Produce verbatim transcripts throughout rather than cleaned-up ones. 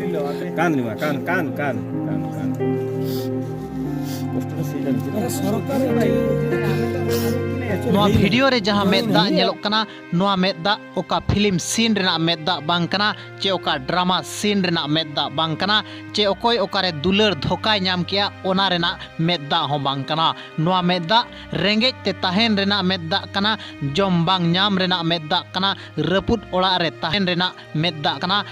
ᱠᱟᱱ ᱱᱚᱣᱟ, ᱠᱟᱱ, ᱠᱟᱱ, ᱠᱟᱱ, ᱠᱟᱱ, ᱠᱟᱱ᱾ ᱱᱚᱣᱟ ᱵᱷᱤᱰᱤᱭᱳ ᱨᱮ ᱡᱟᱦᱟᱸ ᱢᱮᱫ ᱫᱟᱜ ᱧᱮᱞᱚᱜ ᱠᱟᱱᱟ, ᱱᱚᱣᱟ ᱢᱮᱫ ᱫᱟᱜ ᱚᱠᱟ ᱯᱷᱤᱞᱢ ᱥᱤᱱ ᱨᱮᱱᱟᱜ ᱢᱮᱫ ᱫᱟᱜ ᱵᱟᱝ ᱠᱟᱱᱟ, ᱪᱮ ᱚᱠᱟ ᱰᱨᱟᱢᱟ ᱥᱤᱱ ᱨᱮᱱᱟᱜ ᱢᱮᱫ ᱫᱟᱜ ᱵᱟᱝ ᱠᱟᱱᱟ, ᱪᱮ ᱚᱠᱚᱭ ᱚᱠᱟᱨᱮ ᱫᱩᱞᱟᱹᱲ ᱫᱷᱳᱠᱟᱭ ᱧᱟᱢ ᱠᱮᱜᱼᱟ, ᱚᱱᱟ ᱨᱮᱱᱟᱜ ᱢᱮᱫ ᱫᱟᱜ ᱦᱚᱸ ᱵᱟᱝ ᱠᱟᱱᱟ᱾ ᱱᱚᱣᱟ ᱢᱮᱫ ᱫᱟᱜ ᱨᱮᱸᱜᱮᱡ ᱛᱮ ᱛᱟᱦᱮᱱ ᱨᱮᱱᱟᱜ ᱢᱮᱫ ᱫᱟᱜ ᱠᱟᱱᱟ, ᱡᱚᱢ ᱵᱟᱝ ᱧᱟᱢ ᱨᱮᱱᱟᱜ ᱢᱮᱫ ᱫᱟᱜ ᱠᱟᱱᱟ, ᱨᱟᱹᱯᱩᱫ ᱚᱲᱟᱜ ᱨᱮ ᱛᱟᱦᱮᱱ ᱨᱮᱱᱟᱜ ᱢᱮᱫ ᱫᱟᱜ ᱠᱟᱱᱟ,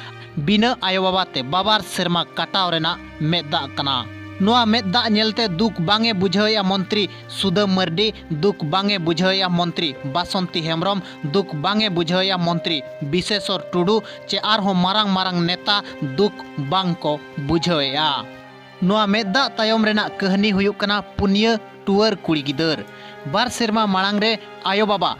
ᱵᱤᱱᱟᱹ ᱟᱭᱳ ᱵᱟᱵᱟ ᱛᱮ ᱵᱟᱵᱟᱨ ᱥᱮᱨᱢᱟ ᱠᱟᱴᱟᱣ ᱨᱮᱱᱟᱜ ᱢᱮᱫ ᱫᱟᱜ ᱠᱟᱱᱟ᱾ ᱱᱚᱣᱟ ᱢᱮᱫ ᱫᱟᱜ ᱧᱮᱞᱛᱮ ᱫᱩᱠ ᱵᱟᱝ ᱮ ᱵᱩᱡᱷᱟᱹᱣᱮᱫᱼᱟ ᱢᱚᱱᱛᱨᱤ ᱥᱩᱫᱟᱹᱢ ᱢᱟᱹᱨᱰᱤ, ᱫᱩᱠ ᱵᱟᱝ ᱮ ᱵᱩᱡᱷᱟᱹᱣᱮᱫᱼᱟ ᱢᱚᱱᱛᱨᱤ ᱵᱟᱥᱚᱱᱛᱤ ᱦᱮᱢᱵᱨᱚᱢ, ᱫᱩᱠ ᱵᱟᱝ ᱮ ᱵᱩᱡᱷᱟᱹᱣᱮᱫᱼᱟ ᱢᱚᱱᱛᱨᱤ ᱵᱤᱥᱮᱥᱚᱨ ᱴᱩᱰᱩ, ᱪᱮ ᱟᱨᱦᱚᱸ ᱢᱟᱨᱟᱝ ᱢᱟᱨᱟᱝ ᱱᱮᱛᱟ ᱫᱩᱠ ᱵᱟᱝ ᱠᱚ ᱵᱩᱡᱷᱟᱹᱣᱮᱫᱼᱟ᱾ ᱱᱚᱣᱟ ᱢᱮᱫ ᱫᱟᱜ ᱛᱟᱭᱚᱢ ᱨᱮᱱᱟᱜ ᱠᱟᱹᱦᱱᱤ ᱦᱩᱭᱩᱜ ᱠᱟᱱᱟ ᱯᱩᱱᱭᱟᱹ ᱴᱩᱣᱟᱹᱨ ᱠᱩᱲᱤ ᱜᱤᱫᱟᱹᱨ᱾ ᱵᱟᱨ ᱥᱮᱨᱢᱟ ᱢᱟᱲᱟᱝ ᱨᱮ ᱟᱭᱳ ᱵᱟᱵᱟ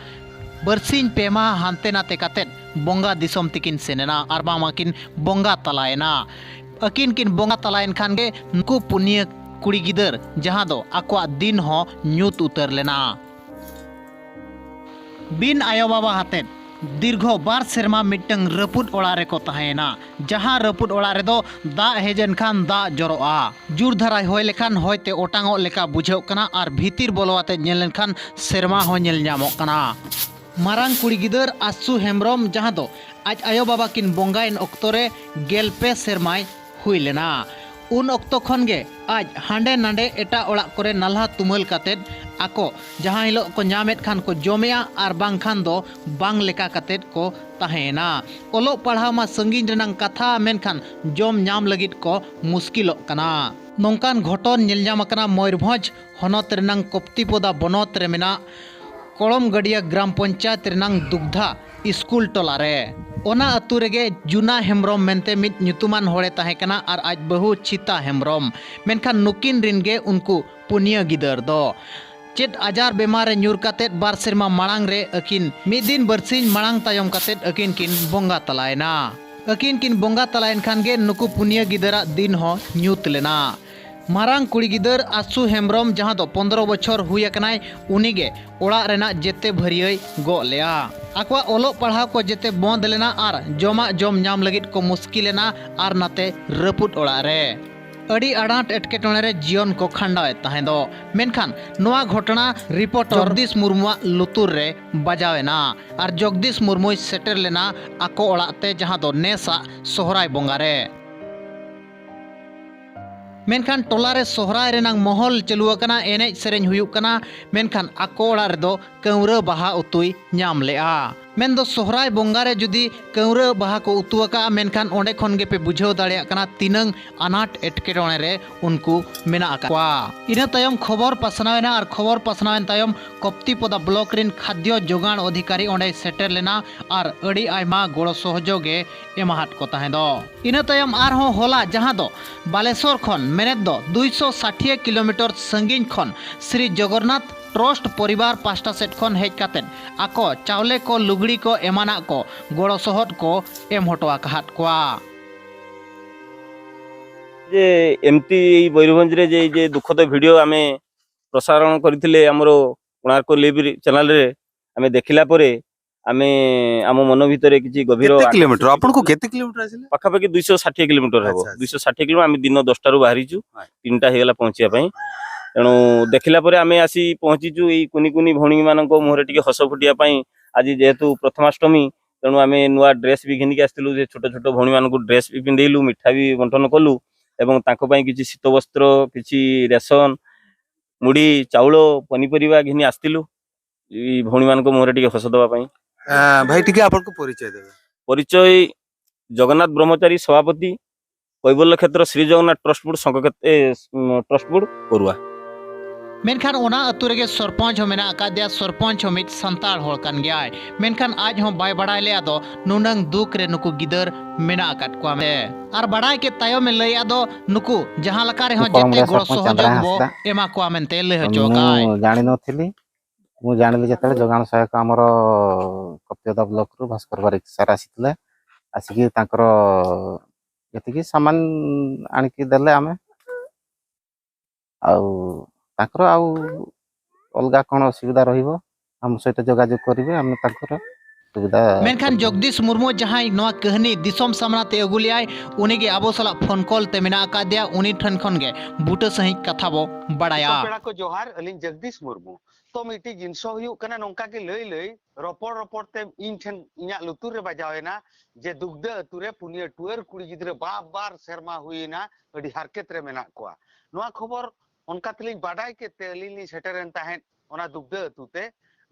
ᱵᱟᱨᱥᱤᱧ ᱯᱮ ᱢᱟᱦᱟ ᱦᱟᱱᱛᱮ ᱱᱟᱛᱮ ᱠᱟᱛᱮᱫ ᱵᱚᱸᱜᱟ ᱫᱤᱥᱚᱢ ᱛᱮᱠᱤᱱ ᱥᱮᱱ ᱮᱱᱟ, ᱟᱨ ᱵᱟᱝᱢᱟ ᱠᱤᱱ ᱵᱚᱸᱜᱟ ᱛᱟᱞᱟᱭᱮᱱᱟ᱾ ᱟᱹᱠᱤᱱ ᱠᱤᱱ ᱵᱚᱸᱜᱟ ᱛᱟᱞᱟᱭᱮᱱ ᱠᱷᱟᱱ ᱜᱮ ᱱᱩᱠᱩ ᱯᱩᱱᱭᱟᱹ ᱠᱩᱲᱤ ᱜᱤᱫᱟᱹᱨ, ᱡᱟᱦᱟᱸ ᱫᱚ ᱟᱠᱚᱣᱟᱜ ᱫᱤᱱ ᱦᱚᱸ ᱧᱩᱛ ᱩᱛᱟᱹᱨ ᱞᱮᱱᱟ᱾ ᱵᱤᱱ ᱟᱭᱳ ᱵᱟᱵᱟ ᱟᱛᱮᱫ ᱫᱤᱨᱜᱷᱚ ᱵᱟᱨ ᱥᱮᱨᱢᱟ ᱢᱤᱫᱴᱟᱝ ᱨᱟᱹᱯᱩᱫ ᱚᱲᱟᱜ ᱨᱮᱠᱚ ᱛᱟᱦᱮᱸᱭᱮᱱᱟ, ᱡᱟᱦᱟᱸ ᱨᱟᱹᱯᱩᱫ ᱚᱲᱟᱜ ᱨᱮᱫᱚ ᱫᱟᱜ ᱦᱮᱡ ᱮᱱ ᱠᱷᱟᱱ ᱫᱟᱜ ᱡᱚᱨᱚᱜᱼᱟ, ᱡᱳᱨ ᱫᱷᱟᱨᱟᱭ ᱦᱚᱭ ᱞᱮᱠᱷᱟᱱ ᱦᱚᱭ ᱛᱮ ᱚᱴᱟᱝᱚᱜ ᱞᱮᱠᱟ ᱵᱩᱡᱷᱟᱹᱜ ᱠᱟᱱᱟ, ᱟᱨ ᱵᱷᱤᱛᱤᱨ ᱵᱚᱞᱚ ᱟᱛᱮᱫ ᱧᱮᱞ ᱞᱮᱱᱠᱷᱟᱱ ᱥᱮᱨᱢᱟ ᱦᱚᱸ ᱧᱮᱞ ᱧᱟᱢᱚᱜ ᱠᱟᱱᱟ᱾ ᱢᱟᱨᱟᱝ ᱠᱩᱲᱤ ᱜᱤᱫᱟᱹᱨ ᱟᱥᱥᱩ ᱦᱮᱢᱵᱨᱚᱢ, ᱡᱟᱦᱟᱸ ᱫᱚ ᱟᱡ ᱟᱭᱳ ᱵᱟᱵᱟ ᱠᱤᱱ ᱵᱚᱸᱜᱟᱭᱮᱱ ᱚᱠᱛᱚ ᱨᱮ ᱜᱮᱞ ᱯᱮ ᱥᱮᱨᱢᱟᱭ ᱦᱩᱭ ᱞᱮᱱᱟ᱾ ᱩᱱ ᱚᱠᱛᱚ ᱠᱷᱚᱱ ᱜᱮ ᱟᱡ ᱦᱟᱸᱰᱮ ᱱᱟᱸᱰᱮ ᱮᱴᱟᱜ ᱚᱲᱟᱜ ᱠᱚᱨᱮ ᱱᱟᱞᱦᱟ ᱛᱩᱢᱟᱹᱞ ᱠᱟᱛᱮᱫ ᱟᱠᱚ ᱡᱟᱦᱟᱸ ᱦᱤᱞᱳᱜ ᱠᱚ ᱧᱟᱢᱮᱫ ᱠᱷᱟᱱ ᱠᱚ ᱡᱚᱢᱮᱜᱼᱟ, ᱟᱨ ᱵᱟᱝᱠᱷᱟᱱ ᱫᱚ ᱵᱟᱝ ᱞᱮᱠᱟ ᱠᱟᱛᱮᱫ ᱠᱚ ᱛᱟᱦᱮᱸᱭᱮᱱᱟ᱾ ᱚᱞᱚᱜ ᱯᱟᱲᱦᱟᱣ ᱢᱟ ᱥᱟᱺᱜᱤᱧ ᱨᱮᱱᱟᱝ ᱠᱟᱛᱷᱟ, ᱢᱮᱱᱠᱷᱟᱱ ᱡᱚᱢ ᱧᱟᱢ ᱞᱟᱹᱜᱤᱫ ᱠᱚ ᱢᱩᱥᱠᱤᱞᱚᱜ ᱠᱟᱱᱟ᱾ ᱱᱚᱝᱠᱟᱱ ᱜᱷᱚᱴᱚᱱ ᱧᱮᱞ ᱧᱟᱢ ᱟᱠᱟᱱᱟ ᱢᱚᱭᱩᱨᱵᱷᱚᱸᱡᱽ ᱦᱚᱱᱚᱛ ᱨᱮᱱᱟᱝ ᱠᱚᱯᱛᱤᱯᱚᱫᱟ ᱵᱚᱱᱚᱛ ᱨᱮ ᱢᱮᱱᱟᱜ ᱠᱚᱲᱚᱢᱜᱟᱹᱰᱤᱭᱟᱹ ᱜᱨᱟᱢ ᱯᱚᱧᱪᱟᱭᱮᱛ ᱨᱮᱱᱟᱝ ᱫᱩᱜᱽᱫᱷᱟ ᱥᱠᱩᱞ ᱴᱚᱞᱟ ᱨᱮ᱾ ᱚᱱᱟ ᱟᱹᱛᱩ ᱨᱮᱜᱮ ᱡᱩᱱᱟ ᱦᱮᱢᱵᱨᱚᱢ ᱢᱮᱱᱛᱮ ᱢᱤᱫ ᱧᱩᱛᱩᱢᱟᱱ ᱦᱚᱲᱮ ᱛᱟᱦᱮᱸ ᱠᱟᱱᱟ ᱟᱨ ᱟᱡ ᱵᱟᱹᱦᱩ ᱪᱷᱤᱛᱟ ᱦᱮᱢᱵᱨᱚᱢ᱾ ᱢᱮᱱᱠᱷᱟᱱ ᱱᱩᱠᱤᱱ ᱨᱤᱱ ᱜᱮ ᱩᱱᱠᱩ ᱯᱩᱱᱭᱟᱹ ᱜᱤᱫᱟᱹᱨ ᱫᱚ᱾ ᱪᱮᱫ ᱟᱡᱟᱨ ᱵᱮᱢᱟᱨ ᱨᱮ ᱧᱩᱨ ᱠᱟᱛᱮᱫ ᱵᱟᱨ ᱥᱮᱨᱢᱟ ᱢᱟᱲᱟᱝ ᱨᱮ ᱟᱹᱠᱤᱱ ᱢᱤᱫ ᱫᱤᱱ ᱵᱟᱹᱨᱥᱤᱧ ᱢᱟᱲᱟᱝ ᱛᱟᱭᱚᱢ ᱠᱟᱛᱮᱫ ᱟᱹᱠᱤᱱ ᱠᱤᱱ ᱵᱚᱸᱜᱟ ᱛᱟᱞᱟᱭᱮᱱᱟ᱾ ᱟᱹᱠᱤᱱ ᱠᱤᱱ ᱵᱚᱸᱜᱟ ᱛᱟᱞᱟᱭᱮᱱ ᱠᱷᱟᱱ ᱜᱮ ᱱᱩᱠᱩ ᱯᱩᱱᱭᱟᱹ ᱜᱤᱫᱟᱹᱨᱟᱜ ᱫᱤᱱ ᱦᱚᱸ ᱧᱩᱛ ᱞᱮᱱᱟ᱾ ᱢᱟᱨᱟᱝ ᱠᱩᱲᱤ ᱜᱤᱫᱟᱹᱨ ᱟᱥᱩ ᱦᱮᱢᱵᱨᱚᱢ, ᱡᱟᱦᱟᱸ ᱫᱚ ᱯᱚᱱᱫᱽᱨᱚ ᱵᱚᱪᱷᱚᱨ ᱦᱩᱭ ᱟᱠᱟᱱᱟᱭ, ᱩᱱᱤᱜᱮ ᱚᱲᱟᱜ ᱨᱮᱱᱟᱜ ᱡᱮᱛᱮ ᱵᱷᱟᱹᱨᱭᱟᱹᱭ ᱜᱚᱜ ᱞᱮᱜᱼᱟ᱾ ᱟᱠᱚᱣᱟᱜ ᱚᱞᱚᱜ ᱯᱟᱲᱦᱟᱣ ᱠᱚ ᱡᱮᱛᱮ ᱵᱚᱸᱫᱽ ᱞᱮᱱᱟ ᱟᱨ ᱡᱚᱢᱟᱜ ᱡᱚᱢ ᱧᱟᱢ ᱞᱟᱹᱜᱤᱫ ᱠᱚ ᱢᱩᱥᱠᱤᱞ ᱮᱱᱟ ᱟᱨ ᱱᱟᱛᱮ ᱨᱟᱹᱯᱩᱫ ᱚᱲᱟᱜ ᱨᱮ ᱟᱹᱰᱤ ᱟᱱᱟᱴ ᱮᱴᱠᱮᱴᱚᱬᱮ ᱨᱮ ᱡᱤᱭᱚᱱ ᱠᱚ ᱠᱷᱟᱸᱰᱟᱣᱮᱫ ᱛᱟᱦᱮᱸ ᱫᱚ᱾ ᱢᱮᱱᱠᱷᱟᱱ ᱱᱚᱣᱟ ᱜᱷᱚᱴᱚᱱᱟ ᱨᱤᱯᱳᱨᱴᱚᱨ ᱡᱚᱜᱽᱫᱤᱥ ᱢᱩᱨᱢᱩᱣᱟᱜ ᱞᱩᱛᱩᱨ ᱨᱮ ᱵᱟᱡᱟᱣ ᱮᱱᱟ ᱟᱨ ᱡᱚᱜᱽᱫᱤᱥ ᱢᱩᱨᱢᱩᱭ ᱥᱮᱴᱮᱨ ᱞᱮᱱᱟ ᱟᱠᱚ ᱚᱲᱟᱜ ᱛᱮ, ᱡᱟᱦᱟᱸ ᱫᱚ ᱱᱮᱥᱟᱜ ᱥᱚᱦᱨᱟᱭ ᱵᱚᱸᱜᱟ ᱨᱮ᱾ ᱢᱮᱱᱠᱷᱟᱱ ᱴᱚᱞᱟ ᱨᱮ ᱥᱚᱦᱨᱟᱭ ᱨᱮᱱᱟᱜ ᱢᱚᱦᱚᱞ ᱪᱟᱹᱞᱩ ᱟᱠᱟᱱᱟ, ᱮᱱᱮᱡ ᱥᱮᱨᱮᱧ ᱦᱩᱭᱩᱜ ᱠᱟᱱᱟ, ᱢᱮᱱᱠᱷᱟᱱ ᱟᱠᱚ ᱚᱲᱟᱜ ᱨᱮᱫᱚ ᱠᱟᱹᱣᱨᱟᱹ ᱵᱟᱦᱟ ᱩᱛᱩᱭ ᱧᱟᱢ ᱞᱮᱜᱼᱟ᱾ ᱢᱮᱱᱫᱚ ᱥᱚᱦᱨᱟᱭ ᱵᱚᱸᱜᱟ ᱨᱮ ᱡᱩᱫᱤ ᱠᱟᱹᱣᱨᱟᱹ ᱵᱟᱦᱟ ᱠᱚ ᱩᱛᱩ ᱟᱠᱟᱫᱼᱟ, ᱢᱮᱱᱠᱷᱟᱱ ᱚᱸᱰᱮ ᱠᱷᱚᱱ ᱜᱮᱯᱮ ᱵᱩᱡᱷᱟᱹᱣ ᱫᱟᱲᱮᱭᱟᱜ ᱠᱟᱱᱟ ᱛᱤᱱᱟᱹᱝ ᱟᱱᱟᱴ ᱮᱴᱠᱮᱴᱚᱬᱮ ᱨᱮ ᱩᱱᱠᱩ ᱢᱮᱱᱟᱜ ᱟᱠᱟᱫ ᱠᱚᱣᱟ᱾ ᱤᱱᱟᱹ ᱛᱟᱭᱚᱢ ᱠᱷᱚᱵᱚᱨ ᱯᱟᱥᱱᱟᱣ ᱮᱱᱟ ᱟᱨ ᱠᱷᱚᱵᱚᱨ ᱯᱟᱥᱱᱟᱣ ᱮᱱ ᱛᱟᱭᱚᱢ ᱠᱚᱯᱛᱤᱯᱚᱫᱟ ᱵᱞᱚᱠ ᱨᱤᱱ ᱠᱷᱟᱫᱽᱭᱚ ᱡᱳᱜᱟᱱ ᱚᱫᱷᱤᱠᱟᱨᱤ ᱚᱸᱰᱮᱭ ᱥᱮᱴᱮᱨ ᱞᱮᱱᱟ ᱟᱨ ᱟᱹᱰᱤ ᱟᱭᱢᱟ ᱜᱚᱲᱚ ᱥᱚᱦᱚᱡᱳᱜᱽ ᱮ ᱮᱢᱟᱦᱟᱫ ᱠᱚ ᱛᱟᱦᱮᱸ ᱫᱚ᱾ ᱤᱱᱟᱹ ᱛᱟᱭᱚᱢ ᱟᱨᱦᱚᱸ ᱦᱚᱞᱟ, ᱡᱟᱦᱟᱸ ᱫᱚ ᱵᱟᱞᱮᱥᱚᱨ ᱠᱷᱚᱱ, ᱢᱮᱱᱮᱫ ᱫᱚ ᱫᱩᱭᱥᱚ ᱥᱟᱴᱷᱤᱭᱟᱹ ᱠᱤᱞᱳᱢᱤᱴᱟᱨ ᱥᱟᱺᱜᱤᱧ ᱠᱷᱚᱱ ᱥᱨᱤ ᱡᱚᱜᱚᱱᱱᱟᱛᱷ ᱴᱨᱚᱥᱴ ᱯᱚᱨᱤᱵᱟᱨ ᱯᱟᱦᱴᱟ ᱥᱮᱫ ᱠᱷᱚᱱ ᱦᱮᱡ ᱠᱟᱛᱮᱫ ᱟᱠᱚ ᱪᱟᱣᱞᱮ ᱠᱚ, ᱞᱩᱜᱽᱲᱤ ᱠᱚ, ᱮᱢᱟᱱᱟᱜ ᱠᱚ ᱜᱚᱲᱚ ᱥᱚᱦᱚᱫ ᱠᱚ ᱮᱢ ᱦᱚᱴᱚ ᱟᱠᱟᱦᱟᱫ ᱠᱚᱣᱟ᱾ ଯେ ଏମିତି ଏଇ ମୟୂରଭଞ୍ଜରେ ଯେ ଏଇ ଯେ ଦୁଃଖଦ ଭିଡ଼ିଓ ଆମେ ପ୍ରସାରଣ କରିଥିଲେ ଆମର କୋଣାର୍କ ଲିଭ୍ ଚ୍ୟାନେଲରେ, ଆମେ ଦେଖିଲା ପରେ ଆମେ ଆମ ମନ ଭିତରେ କିଛି ଗଭୀର କେତେ ଆଘାତ କିଲୋମିଟର? ସୃଷ୍ଟି ଆପଣଙ୍କୁ କରିଥିଲା। କେତେ କିଲୋମିଟର ଆସିଲା? ପାଖାପାଖି ଦୁଇଶହ ଷାଠିଏ କିଲୋମିଟର ହବ। ଆଚ୍ଛା, ଆଚ୍ଛା। ଦୁଇଶହ ଷାଠିଏ କିଲୋମିଟର। ଆମେ ଦିନ ଦଶଟାରୁ ବାହାରିଛୁ, ହଁ। ତିନିଟା ହେଇଗଲା ପହଞ୍ଚିବା ପାଇଁ। ତେଣୁ ଦେଖିଲା ପରେ ଆମେ ଆସି ପହଞ୍ଚିଛୁ ଏଇ କୁନି କୁନି ଭଉଣୀମାନଙ୍କ ମୁହଁରେ ଟିକେ ହସ ଫୁଟିବା ପାଇଁ। ଆଜି ଯେହେତୁ ପ୍ରଥମାଷ୍ଟମୀ, ତେଣୁ ଆମେ ନୂଆ ଡ୍ରେସ୍ ବି ଘିନିକି ଆସିଥିଲୁ। ଯେ ଛୋଟ ଛୋଟ ଭଉଣୀମାନଙ୍କୁ ଡ୍ରେସ୍ ବି ପିନ୍ଧେଇଲୁ, ମିଠା ବି ବଣ୍ଟନ କଲୁ ଏବଂ ତାଙ୍କ ପାଇଁ କିଛି ଶୀତ ବସ୍ତ୍ର, କିଛି ରେସନ, ମୁଢ଼ି, ଚାଉଳ, ପନିପରିବା ଘିନି ଆସିଥିଲୁ ଏଇ ଭଉଣୀମାନଙ୍କ ମୁହଁରେ ଟିକେ ହସ ଦେବା ପାଇଁ। ଆ, ଭାଇ, ଟିକେ ଆପଣଙ୍କ ପରିଚୟ ଦେବେ। ପରିଚୟ ଜଗନ୍ନାଥ ବ୍ରହ୍ମଚାରୀ, ସଭାପତି, କୈବଲ୍ୟ କ୍ଷେତ୍ର ଶ୍ରୀ ଜଗନ୍ନାଥ ଟ୍ରଷ୍ଟ ବୋର୍ଡ, ସଂଘ କ୍ଷେତ୍ର, ଏ, ଟ୍ରଷ୍ଟ ବୋର୍ଡ କରୁଆ। ᱢᱮᱱᱠᱷᱟᱱ ᱚᱱᱟ ᱟᱹᱛᱩ ᱨᱮᱜᱮ ᱥᱚᱨᱯᱚᱧᱪ ᱦᱚᱸ ᱢᱮᱱᱟᱜ ᱟᱠᱟᱫᱮᱭᱟ᱾ ᱥᱚᱨᱯᱚᱧᱪ ᱦᱚᱸ ᱢᱤᱫ ᱥᱟᱱᱛᱟᱲ ᱦᱚᱲ ᱠᱟᱱ ᱜᱮᱭᱟᱭ, ᱢᱮᱱᱠᱷᱟᱱ ᱟᱡ ᱦᱚᱸ ᱵᱟᱭ ᱵᱟᱲᱟᱭ ᱞᱮᱫᱟ ᱫᱚ ᱱᱩᱱᱟᱹᱝ ᱫᱩᱠ ᱨᱮ ᱱᱩᱠᱩ ᱜᱤᱫᱟᱹᱨ ᱢᱮᱱᱟᱜ ᱟᱠᱟᱫ ᱠᱚᱣᱟ ᱢᱮᱱᱛᱮ᱾ ᱟᱨ ᱵᱟᱲᱟᱭ ᱠᱮᱫ ᱛᱟᱭᱚᱢᱮ ᱞᱟᱹᱭᱮᱫ ᱫᱚ ᱱᱩᱠᱩ ᱡᱟᱦᱟᱸ ᱞᱮᱠᱟ ᱨᱮᱦᱚᱸ ᱡᱮᱛᱮ ᱜᱚᱲᱚ ᱥᱚᱦᱚᱡᱳᱜᱽ ᱵᱚ ᱮᱢᱟ ᱠᱚᱣᱟ ᱢᱮᱱᱛᱮ ᱞᱟᱹᱭ ᱦᱚᱪᱚ ᱟᱠᱟᱫ᱾ ମୁଁ ଜାଣିନଥିଲି। ମୁଁ ଜାଣିଲି ଯେତେବେଳେ ଯୋଗାଣ ସହାୟକ ଆମର କପ୍ତିପଦା ବ୍ଲକରୁ ଭାସ୍କର ବାରିକ ସାର୍ ଆସିଥିଲେ। ଆସିକି ତାଙ୍କର ଯେତିକି ସାମାନ ଆଣିକି ଦେଲେ, ଆମେ ଆଉ ତାଙ୍କର ଆଉ ଅଲଗା କ'ଣ ଅସୁବିଧା ରହିବ, ଆମ ସହିତ ଯୋଗାଯୋଗ କରିବେ, ଆମେ ତାଙ୍କର ସୁବିଧା ᱢᱮᱱᱠᱷᱟᱱ ᱡᱚᱜᱽᱫᱤᱥ ᱢᱩᱨᱢᱩ ᱡᱟᱦᱟᱸᱭ ᱱᱚᱣᱟ ᱠᱟᱹᱦᱱᱤ ᱫᱤᱥᱚᱢ ᱥᱟᱢᱱᱟ ᱛᱮ ᱟᱹᱜᱩ ᱞᱮᱭᱟᱭ, ᱩᱱᱤ ᱜᱮ ᱟᱵᱚ ᱥᱟᱞᱟᱜ ᱯᱷᱳᱱ ᱠᱚᱞ ᱛᱮ ᱢᱮᱱᱟᱜ ᱟᱠᱟᱫᱮᱭᱟ, ᱩᱱᱤ ᱴᱷᱮᱱ ᱠᱷᱚᱱ ᱜᱮ ᱵᱩᱴᱟᱹ ᱥᱟᱺᱦᱤᱡ ᱠᱟᱛᱷᱟ ᱵᱚ ᱵᱟᱲᱟᱭᱟ᱾ ᱫᱤᱥᱚᱢ ᱯᱮᱲᱟ ᱠᱚ ᱡᱚᱦᱟᱨ, ᱟᱹᱞᱤᱧ ᱡᱚᱜᱽᱫᱤᱥ ᱢᱩᱨᱢᱩ᱾ ᱛᱚ ᱢᱤᱫᱴᱤᱡ ᱡᱤᱱᱤᱥ ᱦᱚᱸ ᱦᱩᱭᱩᱜ ᱠᱟᱱᱟ, ᱱᱚᱝᱠᱟ ᱜᱮ ᱞᱟᱹᱭ ᱞᱟᱹᱭ ᱨᱚᱯᱚᱲ ᱨᱚᱯᱚᱲ ᱛᱮ ᱤᱧ ᱴᱷᱮᱱ ᱤᱧᱟᱹᱜ ᱞᱩᱛᱩᱨ ᱨᱮ ᱵᱟᱡᱟᱣ ᱮᱱᱟ ᱡᱮ ᱫᱩᱜᱽᱫᱟᱹ ᱟᱹᱛᱩ ᱨᱮ ᱯᱩᱱᱭᱟᱹ ᱴᱩᱣᱟᱹᱨ ᱠᱩᱲᱤ ᱜᱤᱫᱽᱨᱟᱹ ᱵᱟᱨ ᱵᱟᱨ ᱥᱮᱨᱢᱟ ᱦᱩᱭ ᱮᱱᱟ, ᱟᱹᱰᱤ ᱦᱟᱨᱠᱮᱛ ᱨᱮ ᱢᱮᱱᱟᱜ ᱠᱚᱣᱟ᱾ ᱱᱚᱣᱟ ᱠᱷᱚᱵᱚᱨ ᱚᱱᱠᱟ ᱛᱮᱞᱤᱧ ᱵᱟᱰᱟᱭ ᱠᱮᱫ ᱛᱮ ᱟᱹᱞᱤᱧ ᱞᱤᱧ ᱥᱮᱴᱮᱨᱮᱱ ᱛᱟᱦᱮᱸᱫ ᱚᱱᱟ ᱫᱩᱜᱽᱫᱟᱹ ᱟᱹᱛᱩ ᱛᱮ᱾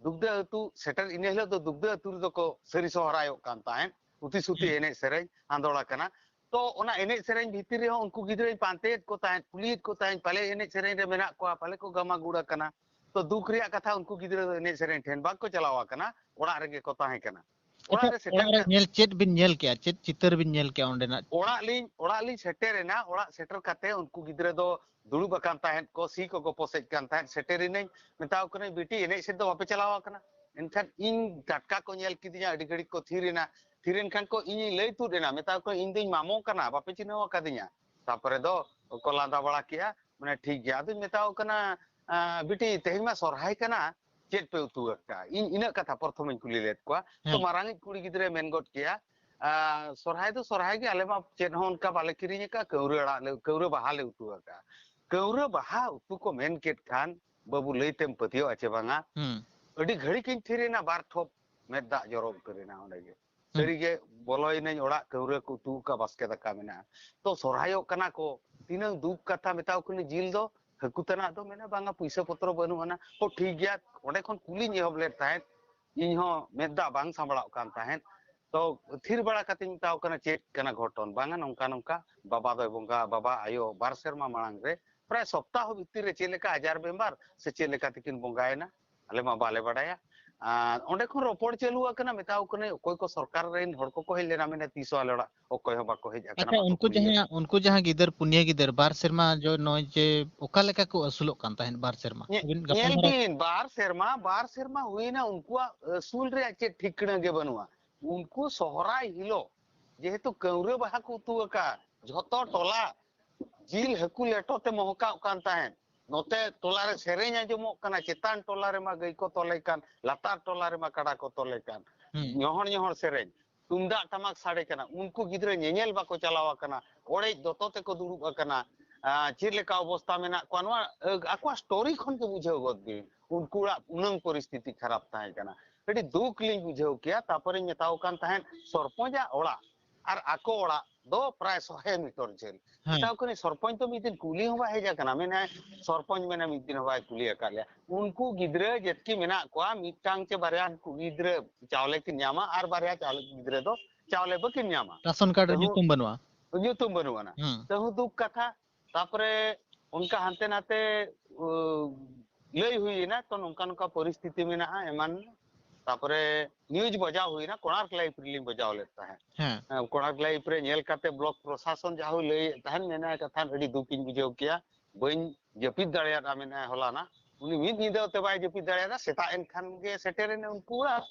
ᱫᱩᱜᱽᱫᱟᱹ ᱟᱹᱛᱩ ᱥᱮᱴᱮᱨ, ᱤᱱᱟᱹ ᱦᱤᱞᱳᱜ ᱫᱚ ᱫᱩᱜᱽᱫᱟᱹ ᱟᱹᱛᱩ ᱨᱮᱫᱚ ᱠᱚ ᱥᱟᱹᱨᱤ ᱥᱚᱦᱨᱟᱭᱚᱜ ᱠᱟᱱ ᱛᱟᱦᱮᱸᱫ, ᱩᱛᱤ ᱥᱩᱛᱤ ᱮᱱᱮᱡ ᱥᱮᱨᱮᱧ ᱟᱸᱫᱳᱲ ᱟᱠᱟᱱᱟ᱾ ᱛᱚ ᱚᱱᱟ ᱮᱱᱮᱡ ᱥᱮᱨᱮᱧ ᱵᱷᱤᱛᱤᱨ ᱨᱮᱦᱚᱸ ᱩᱱᱠᱩ ᱜᱤᱫᱽᱨᱟᱹᱧ ᱯᱟᱱᱛᱮᱭᱮᱫ ᱠᱚ ᱛᱟᱦᱮᱸᱫ, ᱠᱩᱞᱤᱭᱮᱫ ᱠᱚ ᱛᱟᱦᱮᱸᱫ, ᱯᱟᱞᱮ ᱮᱱᱮᱡ ᱥᱮᱨᱮᱧ ᱨᱮ ᱢᱮᱱᱟᱜ ᱠᱚᱣᱟ, ᱯᱟᱞᱮ ᱠᱚ ᱜᱟᱢᱟ ᱜᱩᱲ ᱟᱠᱟᱱᱟ᱾ ᱛᱚ ᱫᱩᱠ ᱨᱮᱭᱟᱜ ᱠᱟᱛᱷᱟ, ᱩᱱᱠᱩ ᱜᱤᱫᱽᱨᱟᱹ ᱫᱚ ᱮᱱᱮᱡ ᱥᱮᱨᱮᱧ ᱴᱷᱮᱱ ᱵᱟᱝ ᱠᱚ ᱪᱟᱞᱟᱣ ᱟᱠᱟᱱᱟ, ᱚᱲᱟᱜ ᱨᱮᱜᱮ ᱠᱚ ᱛᱟᱦᱮᱸ ᱠᱟᱱᱟ᱾ ᱚᱲᱟᱜ ᱨᱮ ᱥᱮᱴᱮᱨ ᱚᱲᱟᱜ ᱨᱮ ᱧᱮᱞ ᱪᱮᱫ ᱵᱤᱱ ᱧᱮᱞ ᱠᱮᱜᱼᱟ? ᱪᱮᱫ ᱪᱤᱛᱟᱹᱨ ᱵᱤᱱ ᱧᱮᱞ ᱠᱮᱜᱼᱟ ᱚᱸᱰᱮᱱᱟᱜ? ᱚᱲᱟᱜ ᱞᱤᱧ ᱚᱲᱟᱜ ᱞᱤᱧ ᱥᱮᱴᱮᱨ ᱮᱱᱟ᱾ ᱚᱲᱟᱜ ᱥᱮᱴᱮᱨ ᱠᱟᱛᱮ ᱩᱱᱠᱩ ᱜᱤᱫᱽᱨᱟᱹ ᱫᱚ ᱫᱩᱲᱩᱵ ᱟᱠᱟᱱ ᱛᱟᱦᱮᱸᱫ ᱠᱚ, ᱥᱤ ᱠᱚ ᱜᱚᱯᱚᱥᱮᱫ ᱠᱟᱱ ᱛᱟᱦᱮᱸᱫ᱾ ᱥᱮᱴᱮᱨ ᱮᱱᱟᱹᱧ, ᱢᱮᱛᱟᱣ ᱠᱟᱹᱱᱟᱹᱧ, "ᱵᱤᱴᱤ, ᱮᱱᱮᱡ ᱥᱮᱫ ᱫᱚ ᱵᱟᱯᱮ ᱪᱟᱞᱟᱣ ᱟᱠᱟᱱᱟ?" ᱮᱱᱠᱷᱟᱱ ᱤᱧ ᱴᱟᱴᱠᱟ ᱠᱚ ᱧᱮᱞ ᱠᱤᱫᱤᱧᱟ, ᱟᱹᱰᱤ ᱜᱷᱟᱹᱲᱤᱡ ᱠᱚ ᱛᱷᱤᱨ ᱮᱱᱟ᱾ ᱛᱷᱤᱨ ᱮᱱ ᱠᱷᱟᱱ ᱠᱚ ᱤᱧᱤᱧ ᱞᱟᱹᱭ ᱛᱩᱫ ᱮᱱᱟ, ᱢᱮᱛᱟᱣ ᱠᱚ, "ᱤᱧ ᱫᱩᱧ ᱢᱟᱢᱚ ᱠᱟᱱᱟ, ᱵᱟᱯᱮ ᱪᱤᱱᱦᱟᱹᱣ ᱟᱠᱟᱫᱤᱧᱟ?" ᱛᱟᱯᱚᱨᱮ ᱫᱚ ᱠᱚ ᱞᱟᱸᱫᱟ ᱵᱟᱲᱟ ᱠᱮᱜᱼᱟ, ᱢᱟᱱᱮ ᱴᱷᱤᱠ ᱜᱮᱭᱟ᱾ ᱟᱫᱚᱧ ᱢᱮᱛᱟᱣ ᱠᱟᱱᱟ, "ᱟᱸ, ᱵᱤᱴᱤ, ᱛᱮᱦᱮᱧ ᱢᱟ ᱥᱚᱨᱦᱟᱭ ᱠᱟᱱᱟ, ᱪᱮᱫ ᱯᱮ ᱩᱛᱩ ᱟᱠᱟᱫᱼᱟ?" ᱤᱧ ᱤᱱᱟᱹᱜ ᱠᱟᱛᱷᱟ ᱯᱨᱚᱛᱷᱚᱢᱤᱧ ᱠᱩᱞᱤ ᱞᱮᱫ ᱠᱚᱣᱟ᱾ ᱛᱚ ᱦᱮᱸ᱾ ᱢᱟᱨᱟᱝᱤᱡ ᱠᱩᱲᱤ ᱜᱤᱫᱽᱨᱟᱹᱭ ᱢᱮᱱ ᱜᱚᱫ ᱠᱮᱜᱼᱟ, ᱟᱸ, "ᱥᱚᱨᱦᱟᱭ ᱫᱚ ᱥᱚᱨᱦᱟᱭ ᱜᱮ, ᱟᱞᱮ ᱢᱟ ᱪᱮᱫ ᱦᱚᱸ ᱚᱱᱠᱟ ᱵᱟᱞᱮ ᱠᱤᱨᱤᱧ ᱟᱠᱟᱫᱼᱟ, ᱠᱟᱹᱣᱨᱟᱹ ᱟᱲᱟᱜ ᱞᱮ, ᱠᱟᱹᱣᱨᱟᱹ ᱵᱟᱦᱟ ᱞᱮ ᱩᱛᱩ ᱟᱠᱟᱫᱼᱟ᱾" ᱠᱟᱹᱣᱨᱟᱹ ᱵᱟᱦᱟ ᱩᱛᱩ ᱠᱚ ᱢᱮᱱ ᱠᱮᱫ ᱠᱷᱟᱱ, ᱵᱟᱹᱵᱩ, ᱞᱟᱹᱭ ᱛᱮᱢ ᱯᱟᱹᱛᱭᱟᱹᱣᱟ ᱪᱮ ᱵᱟᱝᱟ? ᱦᱩᱸ᱾ ᱟᱹᱰᱤ ᱜᱷᱟᱹᱲᱤᱠ ᱤᱧ ᱛᱷᱤᱨ ᱮᱱᱟ, ᱵᱟᱨ ᱴᱷᱚᱯ ᱢᱮᱫ ᱫᱟᱜ ᱡᱚᱨᱚ ᱩᱛᱟᱹᱨ ᱮᱱᱟ ᱚᱸᱰᱮ ᱜᱮ᱾ ᱦᱩᱸ᱾ ᱥᱟᱹᱨᱤ ᱜᱮ ᱵᱚᱞᱚᱭᱮᱱᱟᱹᱧ ᱚᱲᱟᱜ, ᱠᱟᱹᱣᱨᱟᱹ ᱠᱚ ᱩᱛᱩ ᱟᱠᱟᱫ, ᱵᱟᱥᱠᱮ ᱫᱟᱠᱟ ᱢᱮᱱᱟᱜᱼᱟ᱾ ᱛᱚ ᱥᱚᱨᱦᱟᱭᱚᱜ ᱠᱟᱱᱟ ᱠᱚ, ᱛᱤᱱᱟᱹᱝ ᱫᱩᱠ ᱠᱟᱛᱷᱟ, ᱢᱮᱛᱟᱣ ᱠᱟᱹᱱᱟᱹᱧ, "ᱡᱤᱞ ᱫᱚ ᱦᱟᱹᱠᱩ ᱛᱟᱱᱟᱜ ᱫᱚ?" ᱢᱮᱱᱟ, "ᱵᱟᱝᱟ, ᱯᱩᱭᱥᱟᱹ ᱯᱚᱛᱨᱚ ᱵᱟᱹᱱᱩᱜ ᱟᱱᱟ᱾" ᱦᱚ, ᱴᱷᱤᱠ ᱜᱮᱭᱟ, ᱚᱸᱰᱮ ᱠᱷᱚᱱ ᱠᱩᱞᱤᱧ ᱮᱦᱚᱵ ᱞᱮᱫ ᱛᱟᱦᱮᱸᱫ, ᱤᱧ ᱦᱚᱸ ᱢᱮᱫ ᱫᱟᱜ ᱵᱟᱝ ᱥᱟᱸᱵᱲᱟᱣᱜ ᱠᱟᱱ ᱛᱟᱦᱮᱸᱫ᱾ ᱛᱚ ᱛᱷᱤᱨ ᱵᱟᱲᱟ ᱠᱟᱛᱮᱧ ᱢᱮᱛᱟᱣ ᱠᱟᱱᱟ, "ᱪᱮᱫ ᱠᱟᱱᱟ ᱜᱷᱚᱴᱚᱱ?" "ᱵᱟᱝᱟ, ᱱᱚᱝᱠᱟ ᱱᱚᱝᱠᱟ ᱵᱟᱵᱟ ᱫᱚᱭ ᱵᱚᱸᱜᱟ, ᱵᱟᱵᱟ ᱟᱭᱳ ᱵᱟᱨ ᱥᱮᱨᱢᱟ ᱢᱟᱲᱟᱝ ᱨᱮ ᱯᱨᱟᱭ ᱥᱚᱯᱛᱟᱦᱚ ᱵᱷᱤᱛᱤᱨ ᱨᱮ ᱪᱮᱫ ᱞᱮᱠᱟ ᱟᱡᱟᱨ ᱵᱮᱢᱟᱨ ᱥᱮ ᱪᱮᱫ ᱞᱮᱠᱟ ᱛᱮᱠᱤᱱ ᱵᱚᱸᱜᱟᱭᱮᱱᱟ, ᱟᱞᱮ ᱢᱟ ᱵᱟᱞᱮ ᱵᱟᱰᱟᱭᱟ᱾" ᱟᱨ ᱚᱸᱰᱮ ᱠᱷᱚᱱ ᱨᱚᱯᱚᱲ ᱪᱟᱹᱞᱩ ᱟᱠᱟᱱᱟ, ᱢᱮᱛᱟᱣ ᱠᱟᱹᱱᱟᱹᱧ, ᱚᱠᱚᱭ ᱠᱚ ᱥᱚᱨᱠᱟᱨ ᱨᱮᱱ ᱦᱚᱲ ᱠᱚᱠᱚ ᱦᱮᱡ ᱞᱮᱱᱟ, ᱢᱮᱱᱟ, "ᱛᱤᱥ ᱦᱚᱸ ᱟᱞᱮ ᱚᱲᱟᱜ ᱚᱠᱚᱭ ᱦᱚᱸ ᱵᱟᱠᱚ ᱦᱮᱡ ᱟᱠᱟᱱᱟ, ᱟᱪᱪᱷᱟ, ᱵᱟᱠᱚ ᱩᱱᱠᱩ ᱠᱩᱞᱤᱭᱮᱫ ᱡᱟᱦᱟᱸ, ᱩᱱᱠᱩ ᱡᱟᱦᱟᱸ ᱜᱤᱫᱟᱹᱨ, ᱯᱩᱱᱭᱟᱹ ᱜᱤᱫᱟᱹᱨ, ᱵᱟᱨ ᱥᱮᱨᱢᱟ ᱡᱚ-, ᱱᱚᱜᱼᱚᱭ ᱡᱮ ᱚᱠᱟ ᱞᱮᱠᱟ ᱠᱚ ᱟᱹᱥᱩᱞᱚᱜ ᱠᱟᱱ ᱛᱟᱦᱮᱸᱫ ᱵᱟᱨ ᱥᱮᱨᱢᱟ? ᱧᱮ-, ᱟᱹᱵᱤᱱ ᱜᱟᱯᱟᱞ ᱧᱮᱞ ᱢᱟᱨᱟᱣ ᱵᱤᱱ, ᱵᱟᱨ ᱥᱮᱨᱢᱟ, ᱵᱟᱨ ᱥᱮᱨᱢᱟ ᱦᱩᱭᱱᱟ ᱩᱱᱠᱩᱣᱟᱜ ᱟᱹᱥᱩᱞ ᱨᱮᱭᱟᱜ ᱪᱮᱫ ᱴᱷᱤᱠᱟᱹᱱᱟ ᱜᱮ ᱵᱟᱹᱱᱩᱜᱼᱟ᱾ ᱩᱱᱠᱩ ᱥᱚᱦᱨᱟᱭ ᱦᱤᱞᱳᱜ ᱡᱮᱦᱮᱛᱩ ᱠᱟᱹᱣᱨᱟᱹ ᱵᱟᱦᱟ ᱠᱚ ᱩᱛᱩ ᱟᱠᱟᱫ, ᱡᱷᱚᱛᱚ ᱴᱚᱞᱟ ᱡᱤᱞ ᱦᱟᱹᱠᱩ ᱞᱮᱴᱚ ᱛᱮ ᱢᱚᱦᱚᱠᱟᱣᱜ ᱠᱟᱱ ᱛᱟᱦᱮᱸᱫ᱾ ᱱᱚᱛᱮ ᱴᱚᱞᱟ ᱨᱮ ᱥᱮᱨᱮᱧ ᱟᱸᱡᱚᱢᱚᱜ ᱠᱟᱱᱟ, ᱪᱮᱛᱟᱱ ᱴᱚᱞᱟ ᱨᱮᱢᱟ ᱜᱟᱹᱭ ᱠᱚ ᱛᱚᱞᱮ ᱠᱟᱱ, ᱞᱟᱛᱟᱨ ᱴᱚᱞᱟ ᱨᱮᱢᱟ ᱠᱟᱰᱟ ᱠᱚ ᱛᱚᱞᱮ ᱠᱟᱱ᱾ ᱦᱩᱸ᱾ ᱧᱚᱦᱚᱲ ᱧᱚᱦᱚᱲ ᱥᱮᱨᱮᱧ, ᱛᱩᱢᱫᱟᱜ ᱴᱟᱢᱟᱠ ᱥᱟᱰᱮ ᱠᱟᱱᱟ᱾ ᱩᱱᱠᱩ ᱜᱤᱫᱽᱨᱟᱹ ᱧᱮᱧᱮᱞ ᱵᱟᱠᱚ ᱪᱟᱞᱟᱣ ᱟᱠᱟᱱᱟ, ᱚᱲᱮᱡ ᱫᱚᱛᱚ ᱛᱮᱠᱚ ᱫᱩᱲᱩᱵ ᱟᱠᱟᱱᱟ᱾ ᱟᱸ, ᱪᱮᱫ ᱞᱮᱠᱟ ᱚᱵᱚᱥᱛᱟ ᱢᱮᱱᱟᱜ ᱠᱚᱣᱟ, ᱱᱚᱣᱟ, ᱟᱸ, ᱟᱠᱚᱣᱟᱜ ᱥᱴᱳᱨᱤ ᱠᱷᱚᱱ ᱜᱮ ᱵᱩᱡᱷᱟᱹᱣ ᱜᱚᱫ ᱵᱤᱱ᱾ ᱩᱱᱠᱩᱣᱟᱜ ᱩᱱᱟᱹᱝ ᱯᱚᱨᱤᱥᱛᱷᱤᱛᱤ ᱠᱷᱟᱨᱟᱯ ᱛᱟᱦᱮᱸ ᱠᱟᱱᱟ᱾ ᱟᱹᱰᱤ ᱫᱩᱠ ᱞᱤᱧ ᱵᱩᱡᱷᱟᱹᱣ ᱠᱮᱭᱟ᱾ ᱛᱟᱨᱯᱚᱨᱮᱧ ᱢᱮᱛᱟᱣ ᱠᱟᱱ ᱛᱟᱦᱮᱸᱫ, ᱥᱚᱨᱯᱚᱧᱡᱟᱜ ᱚᱲᱟᱜ ᱟᱨ ᱟᱠᱚ ᱚᱲᱟᱜ ᱫᱚ ᱯᱨᱟᱭ ᱥᱚ ᱢᱤᱴᱟᱨ ᱡᱷᱟᱹᱞ᱾ ᱦᱮᱸ᱾ ᱢᱮᱛᱟᱣ ᱠᱟᱹᱱᱟᱹᱧ, ᱥᱚᱨᱯᱚᱧᱪ ᱫᱚ ᱢᱤᱫ ᱫᱤᱱ ᱠᱩᱞᱤ ᱦᱚᱸ ᱵᱟᱭ ᱦᱮᱡ ᱟᱠᱟᱱᱟ᱾ ᱢᱮᱱᱟᱭ, ᱥᱚᱨᱯᱚᱧᱪ ᱢᱮᱱᱟ ᱢᱤᱫ ᱫᱤᱱ ᱦᱚᱸ ᱵᱟᱭ ᱠᱩᱞᱤ ᱟᱠᱟᱫ ᱞᱮᱭᱟ᱾ ᱩᱱᱠᱩ ᱜᱤᱫᱽᱨᱟᱹ ᱡᱮᱛᱠᱤ ᱢᱮᱱᱟᱜ ᱠᱚᱣᱟ, ᱢᱤᱫᱴᱟᱝ ᱪᱮ ᱵᱟᱨᱭᱟ ᱠᱩᱲᱤ ᱜᱤᱫᱽᱨᱟᱹ ᱪᱟᱣᱞᱮ ᱠᱤᱱ ᱧᱟᱢᱟ ᱟᱨ ᱵᱟᱨᱭᱟ ᱪᱟᱣᱞᱮ ᱜᱤᱫᱽᱨᱟᱹ ᱫᱚ ᱪᱟᱣᱞᱮ ᱵᱟᱹᱠᱤᱱ ᱧᱟᱢᱟ᱾ ᱨᱟᱥᱚᱱ ᱠᱟᱨᱰ ᱨᱮ ᱛᱟᱹᱦᱩ ᱧᱩᱛᱩᱢ ᱵᱟᱹᱱᱩᱜᱼᱟ᱾ ᱧᱩᱛᱩᱢ ᱵᱟᱹᱱᱩᱜ ᱟᱱᱟ᱾ ᱦᱩᱸ᱾ ᱛᱟᱹᱦᱩ ᱫᱩᱠ ᱠᱟᱛᱷᱟ᱾ ᱛᱟᱯᱚᱨᱮ ᱚᱱᱠᱟ ᱦᱟᱱᱛᱮ ᱱᱟᱛᱮ, ᱩ, ᱞᱟᱹᱭ ᱦᱩᱭᱮᱱᱟ, ᱛᱚ ᱱᱚᱝᱠᱟ ᱱᱚᱝᱠᱟ ᱯᱚᱨᱤᱥᱛᱷᱤᱛᱤ ᱢᱮᱱᱟᱜᱼᱟ ᱮᱢᱟᱱ᱾ ᱛᱟᱯᱚᱨᱮ ᱱᱤᱭᱩᱡᱽ ᱵᱟᱡᱟᱣ ᱦᱩᱭᱱᱟ, ᱠᱚᱱᱟᱨᱠ ᱞᱟᱭᱤᱵᱷ ᱨᱮᱞᱤᱧ ᱵᱟᱡᱟᱣ ᱞᱮᱫ ᱛᱟᱦᱮᱸᱫ᱾ ᱦᱮᱸ᱾ ᱦᱮᱸ, ᱠᱚᱱᱟᱨᱠ ᱞᱟᱭᱤᱵᱷ ᱨᱮ ᱧᱮᱞ ᱠᱟᱛᱮ ᱵᱞᱚᱠ ᱯᱨᱚᱥᱟᱥᱚᱱ ᱡᱟᱦᱟᱸ ᱞᱟᱹᱭᱮᱫ ᱛᱟᱦᱮᱸᱫ, ᱢᱮᱱᱟᱭ ᱠᱟᱛᱷᱟ ᱟᱹᱰᱤ ᱫᱩᱠ ᱤᱧ ᱵᱩᱡᱷᱟᱹᱣ ᱠᱮᱭᱟ, ᱵᱟᱹᱧ ᱡᱟᱹᱯᱤᱫ ᱫᱟᱲᱮᱭᱟᱫᱟ, ᱢᱮᱱᱟᱭ ᱦᱚᱞᱟᱱᱟ᱾ ᱩᱱᱤ ᱢᱤᱫ ᱧᱤᱫᱟᱹ ᱛᱮ ᱵᱟᱭ ᱡᱟᱹᱯᱤᱫ ᱫᱟᱲᱮᱭᱟᱫᱟ, ᱥᱮᱛᱟᱜ ᱮᱱ ᱠᱷᱟᱱ ᱜᱮ ᱥᱮᱴᱮᱨ ᱮᱱᱟ ᱩᱱᱠᱩ ᱚᱲᱟᱜ᱾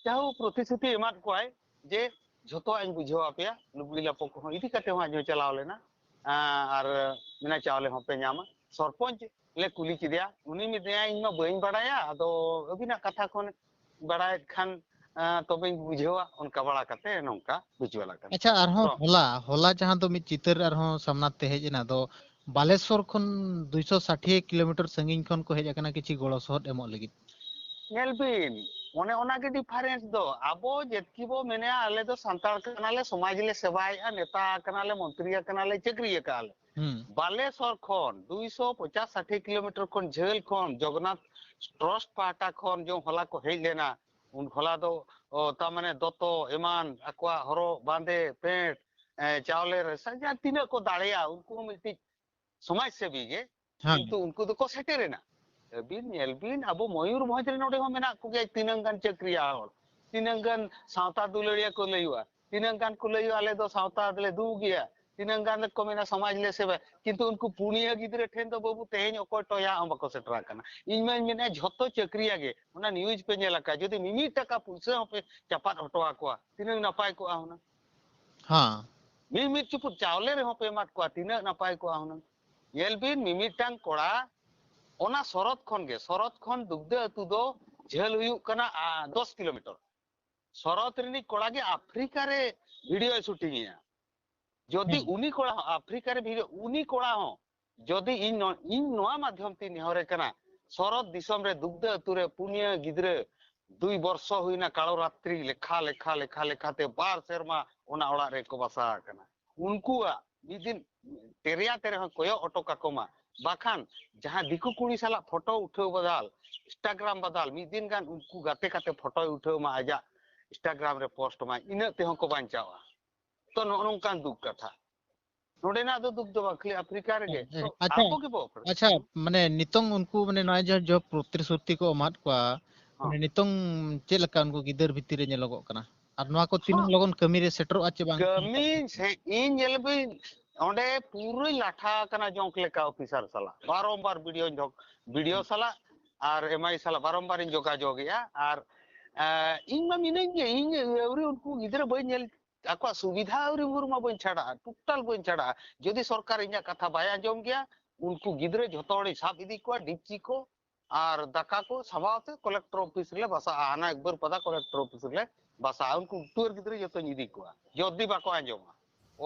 ᱡᱟᱦᱟᱸ ᱯᱨᱚᱛᱤᱥᱨᱩᱛᱤ ᱮᱢᱟᱫ ᱠᱚᱣᱟᱭ ᱡᱮ ᱡᱷᱚᱛᱚᱣᱟᱜ ᱤᱧ ᱵᱩᱡᱷᱟᱹᱣ ᱟᱯᱮᱭᱟ, ᱞᱩᱜᱽᱲᱤ ᱞᱟᱯᱚ ᱠᱚᱦᱚᱸ ᱤᱫᱤ ᱠᱟᱛᱮ ᱦᱚᱸ ᱟᱡ ᱦᱚᱸ ᱪᱟᱞᱟᱣ ᱞᱮᱱᱟ᱾ ᱟᱨ ᱢᱮᱱᱟ ᱪᱟᱣᱞᱮ ᱦᱚᱸᱯᱮ ᱧᱟᱢᱟ᱾ ᱥᱚᱨᱯᱚᱧᱪ ᱞᱮ ᱠᱩᱞᱤ ᱠᱮᱫᱮᱭᱟ, ᱩᱱᱤ ᱢᱮᱱᱫᱟᱭ, "ᱤᱧ ᱢᱟ ᱵᱟᱹᱧ ᱵᱟᱲᱟᱭᱟ, ᱟᱫᱚ ᱟᱹᱵᱤᱱᱟᱜ ᱠᱟᱛᱷᱟ ᱠᱷᱚᱱ ᱵᱟᱲᱟᱭᱮᱫ ᱠᱷᱟᱱ, ᱟᱸ, ᱛᱚᱵᱮᱧ ᱵᱩᱡᱷᱟᱹᱣᱟ", ᱚᱱᱠᱟ ᱵᱟᱲᱟ ᱠᱟᱛᱮ ᱱᱚᱝᱠᱟ ᱵᱩᱡᱷᱟᱹᱣ ᱟᱞᱟᱝ ᱠᱟᱱᱟ᱾ ᱟᱪᱪᱷᱟ, ᱟᱨᱦᱚᱸ ᱛᱚ ᱦᱚᱞᱟ, ᱦᱚᱞᱟ ᱡᱟᱦᱟᱸ ᱫᱚ ᱢᱤᱫ ᱪᱤᱛᱟᱹᱨ ᱟᱨᱦᱚᱸ ᱥᱟᱢᱱᱟ ᱛᱮ ᱦᱮᱡ ᱮᱱᱟ, ᱫᱚ ᱵᱟᱞᱮᱥᱚᱨ ᱠᱷᱚᱱ ᱫᱩᱭᱥᱚ ᱥᱟᱴᱷᱤᱭᱟᱹ ᱠᱤᱞᱳᱢᱤᱴᱟᱨ ᱥᱟᱺᱜᱤᱧ ᱠᱷᱚᱱ ᱠᱚ ᱦᱮᱡ ᱟᱠᱟᱱᱟ ᱠᱤᱪᱷᱩ ᱜᱚᱲᱚ ᱥᱚᱦᱚᱫ ᱮᱢᱚᱜ ᱞᱟᱹᱜᱤᱫ᱾ ᱧᱮᱞ ᱵᱤᱱ, ᱚᱱᱮ ᱚᱱᱟ ᱜᱮ ᱰᱤᱯᱷᱟᱨᱮᱱᱥ ᱫᱚ᱾ ᱟᱵᱚ ᱡᱮᱛᱠᱤ ᱵᱚ ᱢᱮᱱᱮᱜᱼᱟ, ᱟᱞᱮ ᱫᱚ ᱥᱟᱱᱛᱟᱲ ᱠᱟᱱᱟᱞᱮ, ᱥᱚᱢᱟᱡᱽ ᱞᱮ ᱥᱮᱵᱟᱭᱮᱜᱼᱟ, ᱱᱮᱛᱟ ᱠᱟᱱᱟᱞᱮ, ᱢᱚᱱᱛᱨᱤ ᱟᱠᱟᱱᱟᱞᱮ, ᱪᱟᱹᱠᱨᱤ ᱟᱠᱟᱜᱼᱟ ᱞᱮ᱾ ᱦᱩᱸ᱾ ᱵᱟᱞᱮᱥᱚᱨ ᱠᱷᱚᱱ ᱫᱩᱭᱥᱚ ᱯᱚᱪᱟᱥ ᱥᱟᱴᱷᱤ ᱠᱤᱞᱳᱢᱤᱴᱟᱨ ᱠᱷᱚᱱ ᱡᱷᱟᱹᱞ ᱠᱷᱚᱱ ᱡᱚᱜᱚᱱᱱᱟᱛᱷ ᱴᱨᱟᱥᱴ ᱯᱟᱦᱴᱟ ᱠᱷᱚᱱ ᱡᱚ ᱦᱚᱞᱟ ᱠᱚ ᱦᱮᱡ ᱞᱮᱱᱟ, ᱩᱱ ᱦᱚᱞᱟ ᱫᱚ, ᱚ, ᱛᱟᱨ ᱢᱟᱱᱮ ᱫᱚᱛᱚ ᱮᱢᱟᱱ, ᱟᱠᱚᱣᱟᱜ ᱦᱚᱨᱚᱜ ᱵᱟᱸᱫᱮ, ᱯᱮᱱᱴ, ᱮ, ᱪᱟᱣᱞᱮ ᱨᱮ ᱥᱟ-, ᱡᱟᱦᱟᱸ ᱛᱤᱱᱟᱹᱜ ᱠᱚ ᱫᱟᱲᱮᱭᱟᱜᱼᱟ, ᱩᱱᱠᱩ ᱦᱚᱸ ᱢᱤᱫᱴᱤᱡ ᱥᱚᱢᱟᱡᱽ ᱥᱮᱵᱤ ᱜᱮ, ᱦᱮᱸ᱾ ᱠᱤᱱᱛᱩ ᱩᱱᱠᱩ ᱫᱚᱠᱚ ᱥᱮᱴᱮᱨᱮᱱᱟ᱾ ᱟᱹᱵᱤᱱ ᱧᱮᱞ ᱵᱤᱱ, ᱟᱵᱚ ᱢᱚᱭᱩᱨᱵᱷᱚᱸᱡᱽ ᱨᱮ ᱱᱚᱰᱮ ᱦᱚᱸ ᱢᱮᱱᱟᱜ ᱠᱚᱜᱮᱭᱟ ᱛᱤᱱᱟᱹᱝ ᱜᱟᱱ ᱪᱟᱹᱠᱨᱤᱭᱟ ᱦᱚᱲ, ᱛᱤᱱᱟᱹᱝ ᱜᱟᱱ ᱥᱟᱶᱛᱟ ᱫᱩᱞᱟᱹᱲᱤᱭᱟᱹ ᱠᱚ ᱞᱟᱹᱭᱩᱜᱼᱟ, ᱛᱤᱱᱟᱹᱝ ᱜᱟᱱ ᱠᱚ ᱞᱟᱹᱭᱩᱜᱼᱟ, "ᱟᱞᱮ ᱫᱚ ᱥᱟᱶᱛᱟ ᱫᱚᱞᱮ ᱫᱩ ᱜᱮᱭᱟ", ᱛᱤᱱᱟᱹᱝ ᱜᱟᱱ ᱠᱚ ᱢᱮᱱᱟ, "ᱥᱚᱢᱟᱡᱽ ᱞᱮ ᱥᱮᱵᱟ", ᱠᱤᱱᱛᱩ ᱩᱱᱠᱩ ᱯᱩᱱᱭᱟᱹ ᱜᱤᱫᱽᱨᱟᱹ ᱴᱷᱮᱱ ᱫᱚ ᱵᱟᱹᱵᱩ ᱛᱮᱦᱮᱧ ᱚᱠᱚᱭ ᱴᱚᱭᱟ ᱦᱚᱸ ᱵᱟᱠᱚ ᱥᱮᱴᱮᱨ ᱟᱠᱟᱱᱟ᱾ ᱤᱧ ᱢᱟᱧ ᱢᱮᱱᱮᱫᱼᱟ, ᱡᱷᱚᱛᱚ ᱪᱟᱹᱠᱨᱤᱭᱟ ᱜᱮ ᱚᱱᱟ ᱱᱤᱭᱩᱡᱽ ᱯᱮ ᱧᱮᱞ ᱟᱠᱟᱫ, ᱡᱩᱫᱤ ᱢᱤᱢᱤᱫ ᱴᱟᱠᱟ ᱯᱩᱭᱥᱟᱹ ᱦᱚᱸᱯᱮ ᱪᱟᱯᱟᱫ ᱦᱚᱴᱚ ᱟᱠᱚᱣᱟ, ᱛᱤᱱᱟᱹᱝ ᱱᱟᱯᱟᱭ ᱠᱚᱜᱼᱟ ᱦᱩᱱᱟᱹᱝ᱾ ᱦᱮᱸ᱾ ᱢᱤᱢᱤᱫ ᱪᱩᱯᱩᱫ ᱪᱟᱣᱞᱮ ᱨᱮᱦᱚᱸ ᱯᱮ ᱮᱢᱟᱫ ᱠᱚᱣᱟ, ᱛᱤᱱᱟᱹᱜ ᱱᱟᱯᱟᱭ ᱠᱚᱜᱼᱟ ᱦᱩᱱᱟᱹᱝ᱾ ᱧᱮᱞ ᱵᱤᱱ, ᱢᱤᱢᱤᱫᱴᱟᱝ ᱠᱚᱲᱟ ᱚᱱᱟ ᱥᱚᱨᱚᱛ ᱠᱷᱚᱱ ᱜᱮ, ᱥᱚᱨᱚᱛ ᱠᱷᱚᱱ ᱫᱩᱜᱽᱫᱟᱹ ᱟᱹᱛᱩ ᱫᱚ ᱡᱷᱟᱹᱞ ᱦᱩᱭᱩᱜ ᱠᱟᱱᱟ, ᱟ, ᱫᱚᱥ ᱠᱤᱞᱳᱢᱤᱴᱟᱨ᱾ ᱥᱚᱨᱚᱛ ᱨᱤᱱᱤᱡ ᱠᱚᱲᱟ ᱜᱮ ᱟᱯᱷᱨᱤᱠᱟ ᱨᱮ ᱵᱷᱤᱰᱤᱭᱳᱭ ᱥᱩᱴᱤᱝ ᱮᱜᱼᱟ᱾ ᱡᱩᱫᱤ ᱦᱩᱸ᱾ ᱩᱱᱤ ᱠᱚᱲᱟ ᱦᱚᱸ ᱟᱯᱷᱨᱤᱠᱟ ᱨᱮ ᱵᱷᱤᱰᱤᱭᱳ, ᱩᱱᱤ ᱠᱚᱲᱟ ᱦᱚᱸ ᱡᱩᱫᱤ ᱤᱧ ᱱᱚ-, ᱤᱧ ᱱᱚᱣᱟ ᱢᱟᱫᱽᱫᱷᱚᱢ ᱛᱮᱧ ᱱᱮᱦᱚᱨᱮ ᱠᱟᱱᱟ, ᱥᱚᱨᱚᱛ ᱫᱤᱥᱚᱢ ᱨᱮ ᱫᱩᱜᱽᱫᱟᱹ ᱟᱹᱛᱩ ᱨᱮ ᱯᱩᱱᱭᱟᱹ ᱜᱤᱫᱽᱨᱟᱹ ᱫᱩᱭ ᱵᱚᱨᱥᱚ ᱦᱩᱭᱱᱟ, ᱠᱟᱞᱚ ᱨᱟᱛᱨᱤ ᱞᱮᱠᱷᱟ, ᱞᱮᱠᱷᱟ, ᱞᱮᱠᱷᱟ, ᱞᱮᱠᱷᱟᱛᱮ ᱵᱟᱨ ᱥᱮᱨᱢᱟ ᱚᱱᱟ ᱚᱲᱟᱜ ᱨᱮᱠᱚ ᱵᱟᱥᱟ ᱟᱠᱟᱱᱟ᱾ ᱩᱱᱠᱩᱣᱟᱜ ᱢᱤᱫ ᱫᱤᱱ ᱴᱮᱨᱮᱭᱟ ᱛᱮ ᱨᱮᱦᱚᱸ ᱠᱚᱭᱚᱜ ᱚᱴᱚ ᱠᱟᱠᱚ ᱢᱟ, ᱵᱟᱠᱷᱟᱱ ᱡᱟᱦᱟᱸ ᱫᱤᱠᱩ ᱠᱩᱲᱤ ᱥᱟᱞᱟᱜ ᱯᱷᱳᱴᱳ ᱩᱴᱷᱟᱹᱣ ᱵᱟᱫᱟᱞ, Instagram ᱵᱟᱫᱟᱞ, ᱢᱤᱫ ᱫᱤᱱ ᱜᱟᱱ ᱩᱱᱠᱩ ᱜᱟᱛᱮ ᱠᱟᱛᱮ ᱯᱷᱳᱴᱳᱭ ᱩᱴᱷᱟᱹᱣ ᱢᱟ, ᱟᱡᱟᱜ Instagram ᱨᱮ ᱯᱳᱥᱴ ᱢᱟ, ᱤᱱᱟᱹᱜ ᱛᱮᱦᱚᱸ ᱠᱚ ᱵᱟᱧᱪᱟᱣᱟ᱾ ᱛᱚ ᱱᱚᱜᱼᱚ ᱱᱚᱝᱠᱟᱱ ᱫᱩᱠ ᱠᱟᱛᱷᱟ᱾ ᱱᱚᱰᱮᱱᱟᱜ ᱫᱚ ᱫᱩᱠ ᱫᱚ ᱵᱟᱝ, ᱠᱷᱟᱹᱞᱤ ᱟᱯᱷᱨᱤᱠᱟ ᱨᱮᱜᱮ᱾ ᱦᱮᱸ, ᱛᱚ ᱟᱪᱪᱷᱟ, ᱟᱵᱚ ᱜᱮᱵᱚ ᱚᱯᱨᱮᱥ᱾ ᱟᱪᱪᱷᱟ, ᱢᱟᱱᱮ ᱱᱤᱛᱚᱝ ᱩᱱᱠᱩ ᱢᱟᱱᱮ ᱱᱚᱜᱼᱚᱭ ᱡᱮ ᱡᱚ ᱯᱨᱚᱛᱤᱥᱨᱩᱛᱤ ᱠᱚ ᱮᱢᱟᱫ ᱠᱚᱣᱟ, ᱦᱚᱸ᱾ ᱢᱟᱱᱮ ᱱᱤᱛᱚᱝ ᱪᱮᱫ ᱞᱮᱠᱟ ᱩᱱᱠᱩ ᱜᱤᱫᱟᱹᱨ ᱵᱷᱤᱛᱤᱨ ᱨᱮ ᱧᱮᱞᱚᱜᱚᱜ ᱠᱟᱱᱟ? ᱟᱨ ᱱᱚᱣᱟ ᱠᱚ ᱛᱤᱱᱟᱹᱜ ᱦᱚᱸ᱾ ᱞᱚᱜᱚᱱ ᱠᱟᱹᱢᱤ ᱨᱮ ᱥᱮᱴᱮᱨᱚᱜᱼᱟ ᱪᱮ ᱵᱟᱝ? ᱠᱟᱹᱢᱤ ᱥᱮ ᱤᱧ ᱧᱮᱞ ᱵᱟᱹᱧ, ᱚᱸᱰᱮ ᱯᱩᱨᱟᱹᱧ ᱞᱟᱴᱷᱟ ᱟᱠᱟᱱᱟ ᱡᱚᱝ ᱞᱮᱠᱟ ᱚᱯᱷᱤᱥᱟᱨ ᱥᱟᱞᱟᱜ, ᱵᱟᱨᱚᱢᱵᱟᱨ ᱵᱤᱰᱤᱳ ᱡᱚᱜ-, ᱵᱤᱰᱤᱳ ᱦᱩᱸ᱾ ᱥᱟᱞᱟᱜ ᱟᱨ ᱮᱢᱟᱭ ᱥᱟᱞᱟᱜ ᱵᱟᱨᱚᱢᱵᱟᱨᱤᱧ ᱡᱳᱜᱟᱡᱳᱜᱽ ᱮᱜᱼᱟ᱾ ᱟᱨ, ᱮ, ᱤᱧ ᱢᱟ ᱢᱤᱱᱟᱹᱧ ᱜᱮ, ᱤᱧ ᱟᱹᱣᱨᱤ ᱩᱱᱠᱩ ᱜᱤᱫᱽᱨᱟᱹ ᱵᱟᱹᱧ ᱧᱮᱞ, ᱟᱠᱚᱣᱟᱜ ᱥᱩᱵᱤᱫᱷᱟ ᱟᱹᱣᱨᱤ ᱵᱷᱳᱨ ᱢᱟ ᱵᱟᱹᱧ ᱪᱷᱟᱰᱟᱜᱼᱟ, ᱴᱳᱴᱟᱞ ᱵᱟᱹᱧ ᱪᱷᱟᱰᱟᱜᱼᱟ᱾ ᱡᱩᱫᱤ ᱥᱚᱨᱠᱟᱨ ᱤᱧᱟᱹᱜ ᱠᱟᱛᱷᱟ ᱵᱟᱭ ᱟᱸᱡᱚᱢ ᱜᱮᱭᱟ, ᱩᱱᱠᱩ ᱜᱤᱫᱽᱨᱟᱹ ᱡᱷᱚᱛᱚ ᱦᱚᱲᱤᱧ ᱥᱟᱵ ᱤᱫᱤ ᱠᱚᱣᱟ, ᱰᱤᱯᱪᱤ ᱠᱚ ᱟᱨ ᱫᱟᱠᱟ ᱠᱚ ᱥᱟᱵᱟᱣ ᱛᱮ ᱠᱚᱞᱮᱠᱴᱚᱨ ᱚᱯᱷᱤᱥ ᱨᱮᱞᱮ ᱵᱟᱥᱟᱜᱼᱟ, ᱦᱟᱱᱟ ᱮᱠᱵᱟᱨ ᱯᱟᱫᱟ ᱠᱚᱞᱮᱠᱴᱚᱨ ᱚᱯᱷᱤᱥ ᱨᱮᱞᱮ ᱵᱟᱥᱟᱜᱼᱟ᱾ ᱩᱱᱠᱩ ᱴᱩᱣᱟᱹᱨ ᱜᱤᱫᱽᱨᱟᱹ ᱡᱚᱛᱚᱧ ᱤᱫᱤ ᱠᱚᱣᱟ, ᱡᱩᱫᱤ ᱵᱟᱠᱚ ᱟᱸᱡᱚᱢᱟ᱾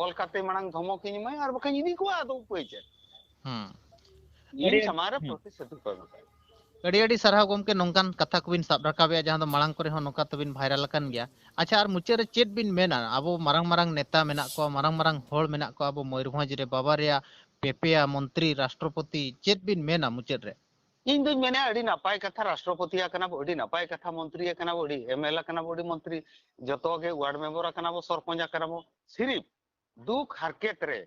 ᱚᱞ ᱠᱟᱛᱮ ᱢᱟᱲᱟᱝ ᱫᱷᱚᱢᱚᱠ ᱤᱧ ᱮᱢᱟᱭᱟ, ᱟᱨ ᱵᱟᱠᱷᱟᱱ ᱤᱫᱤ ᱠᱚᱣᱟ, ᱟᱫᱚ ᱩᱯᱟᱹᱭ ᱪᱮᱫ? ᱦᱩᱸ᱾ ᱤᱧ ᱟᱹᱰᱤ, ᱥᱟᱢᱟᱝ ᱨᱮ ᱦᱩᱸ᱾ ᱯᱨᱚᱛᱤᱥᱨᱩᱛᱤ ᱠᱚ ᱮᱢ ᱟᱠᱟᱫᱟ᱾ ᱟᱹᱰᱤ ᱟᱹᱰᱤ ᱥᱟᱨᱦᱟᱣ ᱜᱚᱢᱠᱮ, ᱱᱚᱝᱠᱟᱱ ᱠᱟᱛᱷᱟ ᱠᱚᱵᱤᱱ ᱥᱟᱵ ᱨᱟᱠᱟᱵᱮᱜᱼᱟ, ᱡᱟᱦᱟᱸ ᱫᱚ ᱢᱟᱲᱟᱝ ᱠᱚᱨᱮ ᱦᱚᱸ ᱱᱚᱝᱠᱟ ᱛᱮᱵᱤᱱ ᱵᱷᱟᱭᱨᱟᱞ ᱟᱠᱟᱱ ᱜᱮᱭᱟ᱾ ᱟᱪᱪᱷᱟ, ᱟᱨ ᱢᱩᱪᱟᱹᱫ ᱨᱮ ᱪᱮᱫ ᱵᱤᱱ ᱢᱮᱱᱟ? ᱟᱵᱚ ᱢᱟᱨᱟᱝ ᱢᱟᱨᱟᱝ ᱱᱮᱛᱟ ᱢᱮᱱᱟᱜ ᱠᱚᱣᱟ, ᱢᱟᱨᱟᱝ ᱢᱟᱨᱟᱝ ᱦᱚᱲ ᱢᱮᱱᱟᱜ ᱠᱚᱣᱟ ᱟᱵᱚ ᱢᱚᱭᱩᱨᱵᱷᱚᱸᱡᱽ ᱨᱮ, ᱵᱟᱵᱟᱨᱮᱭᱟ ᱯᱮᱯᱮᱭᱟ ᱢᱚᱱᱛᱨᱤ, ᱨᱟᱥᱴᱨᱚᱯᱚᱛᱤ, ᱪᱮᱫ ᱵᱤᱱ ᱢᱮᱱᱟ ᱢᱩᱪᱟᱹᱫ ᱨᱮ? ᱤᱧ ᱫᱩᱧ ᱢᱮᱱᱟ, ᱟᱹᱰᱤ ᱱᱟᱯᱟᱭ ᱠᱟᱛᱷᱟ, ᱨᱟᱥᱴᱨᱚᱯᱚᱛᱤ ᱟᱠᱟᱱᱟ ᱵᱚ, ᱟᱹᱰᱤ ᱱᱟᱯᱟᱭ ᱠᱟᱛᱷᱟ, ᱢᱚᱱᱛᱨᱤ ᱟᱠᱟᱱᱟ ᱵᱚ, ᱟᱹᱰᱤ ᱮᱢ ᱮᱞ ᱟᱠᱟᱱᱟ ᱵᱚ, ᱟᱹᱰᱤ ᱢᱚᱱᱛᱨᱤ, ᱡᱚᱛᱚ ᱜᱮ ᱣᱟᱨᱰ ᱢᱮᱢᱵᱟᱨ ᱟᱠᱟᱱᱟ ᱵᱚ, ᱥᱚᱨᱯᱚᱧᱪ ᱟᱠᱟᱱᱟ ᱵᱚ, ᱥᱤᱨᱤᱯ ᱫᱩᱠ ᱦᱟᱨᱠᱮᱛ ᱨᱮ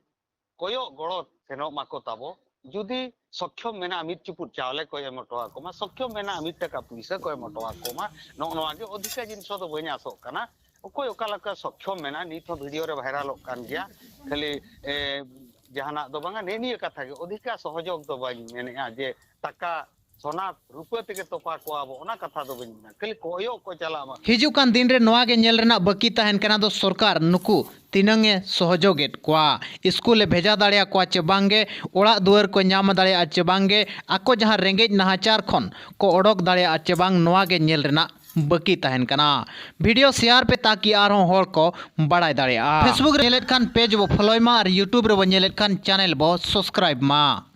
ᱠᱚᱭᱚᱜ ᱜᱚᱲᱚ ᱥᱮᱱᱚᱜ ᱢᱟᱠᱚ ᱛᱟᱵᱚ᱾ ᱡᱩᱫᱤ ᱥᱚᱠᱠᱷᱚᱢ ᱢᱮᱱᱟᱜᱼᱟ, ᱢᱤᱫ ᱪᱩᱯᱩᱫ ᱪᱟᱣᱞᱮ ᱠᱚ ᱮᱢ ᱦᱚᱴᱚ ᱟᱠᱚ ᱢᱟ, ᱥᱚᱠᱠᱷᱚᱢ ᱢᱮᱱᱟᱜᱼᱟ, ᱢᱤᱫ ᱴᱟᱠᱟ ᱯᱩᱭᱥᱟᱹ ᱠᱚ ᱮᱢ ᱦᱚᱴᱚ ᱟᱠᱚ ᱢᱟ, ᱱᱚᱜᱼᱚ ᱱᱚᱣᱟ ᱜᱮ ᱚᱫᱷᱤᱠᱟ ᱡᱤᱱᱤᱥ ᱫᱚ ᱵᱟᱹᱧ ᱟᱥᱚᱜ ᱠᱟᱱᱟ᱾ ᱚᱠᱚᱭ ᱚᱠᱟ ᱞᱮᱠᱟ ᱥᱚᱠᱠᱷᱚᱢ ᱢᱮᱱᱟᱜᱼᱟ, ᱱᱤᱛ ᱦᱚᱸ ᱵᱷᱤᱰᱤᱭᱳ ᱨᱮ ᱵᱷᱟᱭᱨᱟᱞᱚᱜ ᱠᱟᱱ ᱜᱮᱭᱟ, ᱠᱷᱟᱹᱞᱤ, ᱮ, ᱡᱟᱦᱟᱱᱟᱜ ᱫᱚ ᱵᱟᱝᱟ, ᱱᱮᱜᱼᱮ ᱱᱤᱭᱟᱹ ᱠᱟᱛᱷᱟ ᱜᱮ, ᱚᱫᱷᱤᱠᱟ ᱥᱚᱦᱚᱡᱳᱜᱽ ᱫᱚ ᱵᱟᱹᱧ ᱢᱮᱱᱮᱜᱼᱟ ᱡᱮ ᱴᱟᱠᱟ ᱥᱚᱱᱟ ᱨᱩᱯᱟᱹ ᱛᱮᱜᱮ ᱛᱚᱯᱟ ᱠᱚᱣᱟ ᱵᱚ, ᱚᱱᱟ ᱠᱟᱛᱷᱟ ᱫᱚ ᱵᱟᱹᱧ ᱢᱮᱱᱟ, ᱠᱷᱟᱹᱞᱤ ᱠᱚᱭᱚᱜ ᱠᱚ ᱪᱟᱞᱟᱜ ᱢᱟ᱾ ᱦᱤᱡᱩᱜ ᱠᱟᱱ ᱫᱤᱱ ᱨᱮ ᱱᱚᱣᱟ ᱜᱮ ᱧᱮᱞ ᱨᱮᱱᱟᱜ ᱵᱟᱹᱠᱤ ᱛᱟᱦᱮᱱ ᱠᱟᱱᱟ ᱫᱚ ᱥᱚᱨᱠᱟᱨ ᱱᱩᱠᱩ ᱛᱤᱱᱟᱹᱝ ᱮ ᱥᱚᱦᱚᱡᱳᱜᱽ ᱮᱫ ᱠᱚᱣᱟ᱾ ᱥᱠᱩᱞ ᱮ ᱵᱷᱮᱡᱟ ᱫᱟᱲᱮᱭᱟᱠᱚᱣᱟ ᱪᱮ ᱵᱟᱝᱜᱮ, ᱚᱲᱟᱜ ᱫᱩᱣᱟᱹᱨ ᱠᱚ ᱧᱟᱢ ᱫᱟᱲᱮᱭᱟᱜᱼᱟ ᱪᱮ ᱵᱟᱝᱜᱮ, ᱟᱠᱚ ᱡᱟᱦᱟᱸ ᱨᱮᱸᱜᱮᱡ ᱱᱟᱦᱟᱪᱟᱨ ᱠᱷᱚᱱ ᱠᱚ ᱚᱰᱚᱠ ᱫᱟᱲᱮᱭᱟᱜᱼᱟ ᱪᱮ ᱵᱟᱝ, ᱱᱚᱣᱟ ᱜᱮ ᱧᱮᱞ ᱨᱮᱱᱟᱜ ᱵᱟᱹᱠᱤ ᱛᱟᱦᱮᱱ ᱠᱟᱱᱟ᱾ ᱵᱷᱤᱰᱤᱭᱳ ᱥᱮᱭᱟᱨ ᱯᱮ ᱛᱟᱠᱤ ᱟᱨᱦᱚᱸ ᱦᱚᱲ ᱠᱚ ᱵᱟᱲᱟᱭ ᱫᱟᱲᱮᱭᱟᱜᱼᱟ᱾ Facebook ᱨᱮ ᱧᱮᱞᱮᱫ ᱠᱷᱟᱱ ᱯᱮᱡᱽ ᱵᱚ ᱯᱷᱚᱞᱳᱭ ᱢᱟ ᱟᱨ YouTube ᱨᱮᱵᱚ ᱧᱮᱞᱮᱫ ᱠᱷᱟᱱ ᱪᱮᱱᱮᱞ ᱵᱚ ᱥᱟᱵᱥᱠᱨᱟᱭᱤᱵ ᱢᱟ᱾